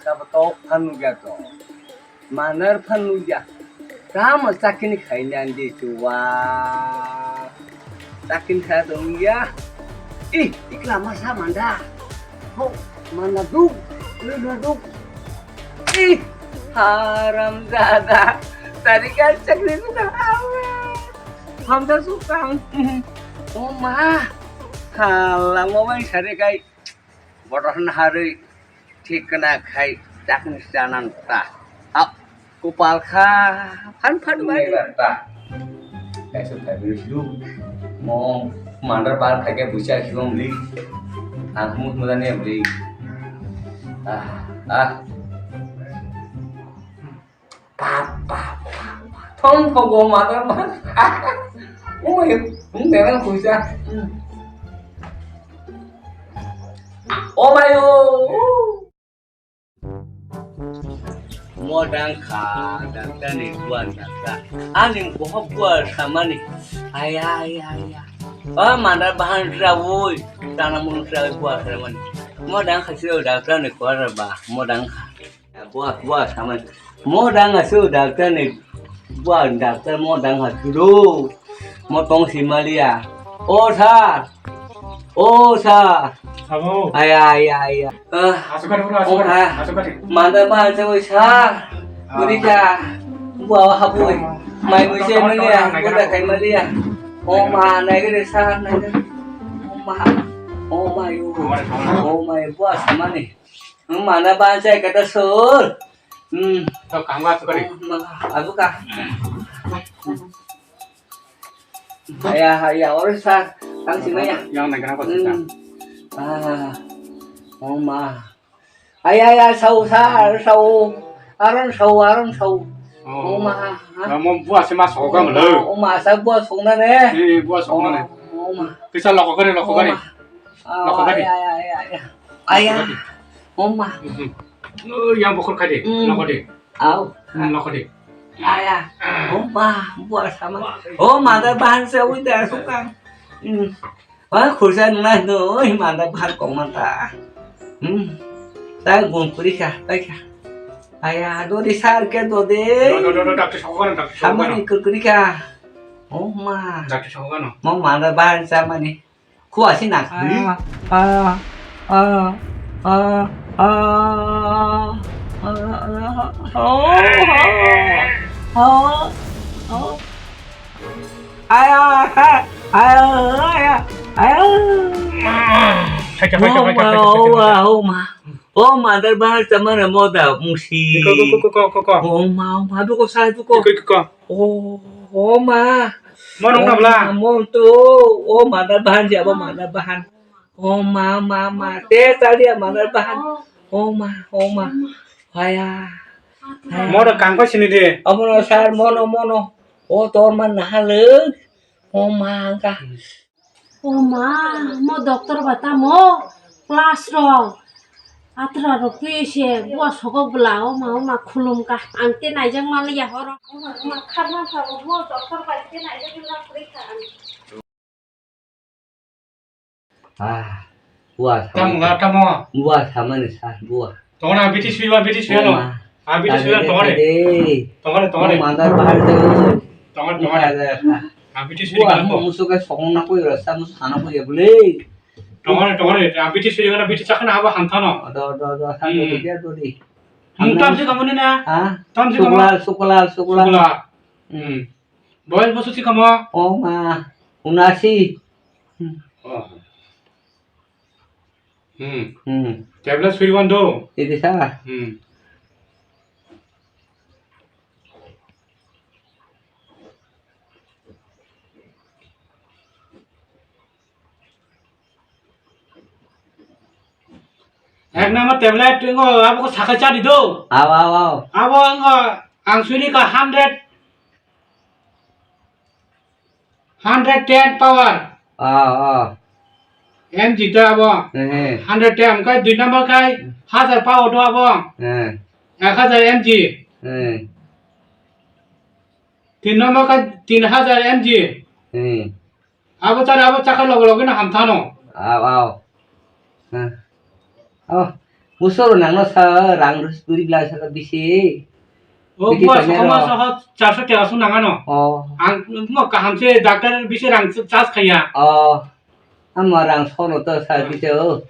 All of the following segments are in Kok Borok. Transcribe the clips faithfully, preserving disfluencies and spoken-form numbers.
Sabo tok phan nugya to. Manar phan nugya. Tamo chakini khaina andi chuwa. Chakini kha to nugya. Ih, ikla masa manda. Ho, mana duk, mana duk. Ih, haram zada. Tari ka chakri nugya. Hamda sukang. Oh ma. Hala mo bai sare kai. Bodoh naharwi thik khna khai chakni chanang ta. Hap, kupal kha phan phan bai. Nega ta. Kaisa thaibrwi sidu. Mo mandar bar khai khe bucha khiwang li. Ang mut mudani bri. Ah, ah. Pa, pa, pa, pa. Thong thong go ma ta ma. Oi, hum de na puja. Oh my oh. Mo dang kha, dang ta ni buan dang ta. Ani bohok buan samani. Aya, aya, aya. Ba mana bahan rawoi. Tana mun rawoi buan samani. Mo dang kha sio dang ta ni kuara ba. Mo dang kha. Bua, bua, samani. Mo dang asu doctor ni. Bua doctor mo dang asu do. Mo tong si malia. O sir. O sir. Abo. Aya, aya, aya. Ah. Asukari bro, oh, asukari. Ah. Asukari. Manda ba sa oi sir. Ah. Buri ka. Bua wa hapoi. Mai bui se malia. Bua da kai malia. Oh ma, nai gede sir, nai gede. Oh ma. Oh ma yo. Oh ma, bua samani. Mana ba chai kata sol. Hmm. To kangwa to kari. Abu ka. Aya, aya, ori sa. Tang si maya. Yang nang kana ko sa. Hmm. Ah. Oh ma. Aya, aya, sau sa, sau. Aron sau, aron sau. Oh ma. Mo bua se ma soga mlo. Oh ma, sa bua songna ne. Eh, bua songna ne. Oh ma. Kisa loko kari, loko kari. Loko kari. Aya, aya, aya, aya. Aya. Oma. Yang bukur kadi, hmm. Nokodi. Au. Hmm, nokodi. Aya. Oma, bua sama. Oma da bahan se ui da sukang. Hmm. Wah, khursa nunai no, oi manda bahan kong manta. Hmm. Ta gun kuri kha, tai kha. Aya, dodi sar ke dodi. Do, do, do, do, doctor sokano, doctor sokano. Samani kuri kha. Oma. Doctor sokano. Mo manda bahan samani. Khua si nak. Ah, ah, ah, ah, ah, ah, ah, oh, oh, oh. Aya, aya, aya, aya. Sacha, sacha, sacha, sacha, sacha. Oh, ma, oh, ma. Oh, ma, dar bahar chamana moda musi. Ko, ko, ko, ko, ko, ko. Oh, ma, oh, ma, duko, sa, duko. Ko, ko, ko. Oh, oh, ma. Mo nung nabla? Mo tu, oh, mana bahan siya, oh, mana bahan. Oh, ma, ma, ma. Te tali ya mana bahan. Oh, ma, oh, ma. Haya. Mo da kangko sini de. Amo no sar, mono, mono. Oh, tor man nahalek. Oh, ma, angka. O ma, mo doctor ba tamo class rok atra rok twi se bua sogok bwla o ma o ma khulum ka ang te naijak maliya horo o ma o ma kharma sa o mo doctor bai te naijak na kwrwi kha ang. Ah, bua tamo nga tamo. Bua samani sa bua. Tongna biti suiwa biti suiwa no. Ah, biti suiwa tongare. Tongare tongare. Mandar bahar de. Tongare tongare. Ah, biti suiwa. Musu ke song na koi rasa musu sana koi bole. Tongare tongare. Ah, biti suiwa na biti chakna aba hantano. Do do do sa do dia do di. Mung tam si kamu ni na? Ha? Tam si kamu. Sukla sukla sukla. Sukla. Hmm. Boyes bosu si kamu. Oh ma. Unasi. Hmm. Oh. Hmm. Hmm. Tablet sui wan do. Iti sa. Hmm. Ek number tablet ngo abo ko sakai chadi do. Aw aw aw. Abo ngo ang sui ni ka hundred. Hundred ten power. Ah, ah. M G to abo. Eh. Hundred ten kai dui number kai hajar power to abo. Eh. Ek hajar M G. Eh. Tin number kai tin hajar M G. Eh. Abo chari abo chakai logo logo na hamthano. Aw, aw. Eh. Oh. Usoro nangno sa rang rus guri bla sa bisi. O, bisi buwa tanya sokoma ro. Soho charso teka sung nangano. Oh. Ang mo kaham se doctor bisi rang charge khaya. Oh. Ama rang sono to sa bisi o.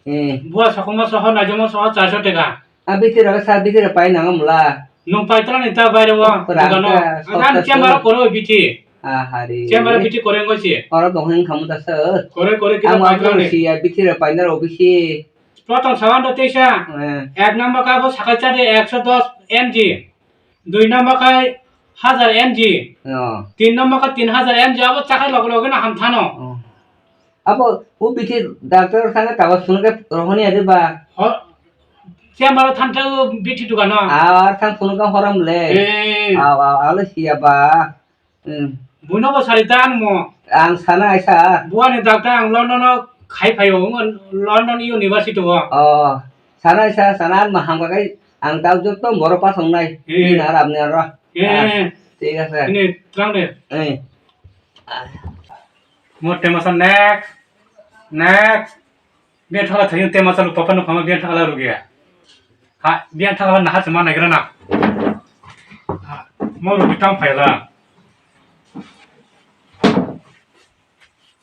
Eh. Buwa sokoma soho naijoma soho charso teka. A bisi ro sa bisi ro pai nangam la. Nung pai tala ni ta baire wa. Rang dogano. Ka, sot Adan ta chamber sot. Koro biti. Ah, hari. Chamber biti kore ngosi. Oro dong heng khamu ta sir. Kore kore kita Ang pai wa tala ni. Si ya bisi ro pai na ro bisi. Prothom sawan do teisa. Eh. Ek number ka bo sakai chade ekso dos M G. Dui number kai hajar M G. Oh. Tin number kai tin hajar M G abo chakai loge loge no hamthano. Oh. Abo o bithi doctor thangkhe tabo phunukhe rohoni adi ba? Ho-, chamber o thangkhe o bithi dukano. Ar thang phunukhe horom le. Eh. Aw, aw, aw le siya ba. Hmm. Buino bo sari ta ang mo. Ang sana aisa. Buani doctor ang London o khai phaio, London University o. Oh, sana aisa, sana ang mahang bagai ang tau jotto boro pasong nai. Eh. Ni na rap ni aro. Eh. Ah, thik ase. Ini terang de. Eh. Mo tema sa next. Next. Biang thangla thayung tema sa lu papa no phama biang thangla rugia. Ha, biang thangla nahar se ma naigra na. Ha, mo rugi tang phaila.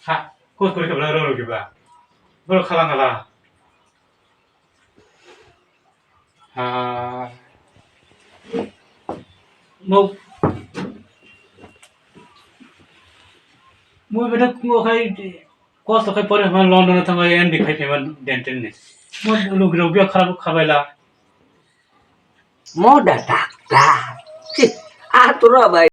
Ha, kos kori kabla ro rugi ba. Bolo khala ngala. Ha. Mo. Mo beda mo khai Kosto khai pore hwnba London o thangwi M D khai phaima dental ni. Mo lugirok biya kharap khabaila. Mo da doctor. Chi, a tura bai.